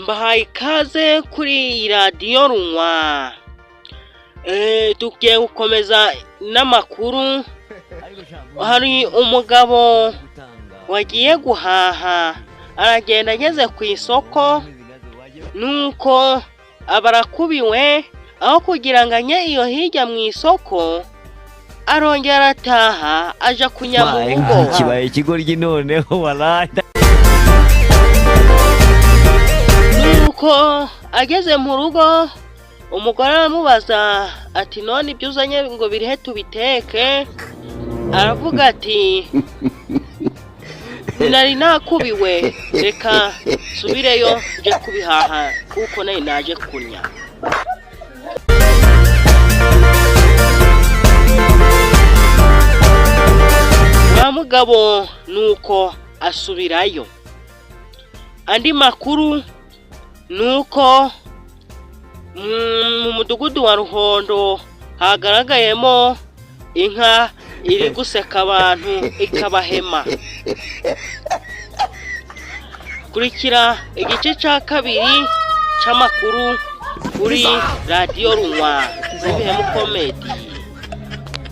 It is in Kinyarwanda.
Mbahaye ikaze kuri iyi radiyo Runywa. Tugiye gukomeza n'amakuru. Hari umugabo wagiye guhaha, aragenda ageze ku isoko, nuko aba arakubiwe. Aho kugira ngo anye iyo hirya mu isoko, arongera arataha aja kunya mu rugo. Kibaye ikigoryi noneho waraye. Nuko ageze mu rugo, umugore aramubaza ati: "None ibyo uzanye ngo birihe tubiteke?" Aravuga ati: "Nari nakubiwe, reka nsubireyo nje kubihaha kuko nari naje kunya." Wa mugabo nuko asubirayo. Andi makuru ni uko mu mudugudu wa Ruhondo hagaragayemo inka iri guseka abantu ikabahema. Kurikira igice cya kabiri cy'amakuru kuri radiyo Runywa n'Ibihemu Comedy.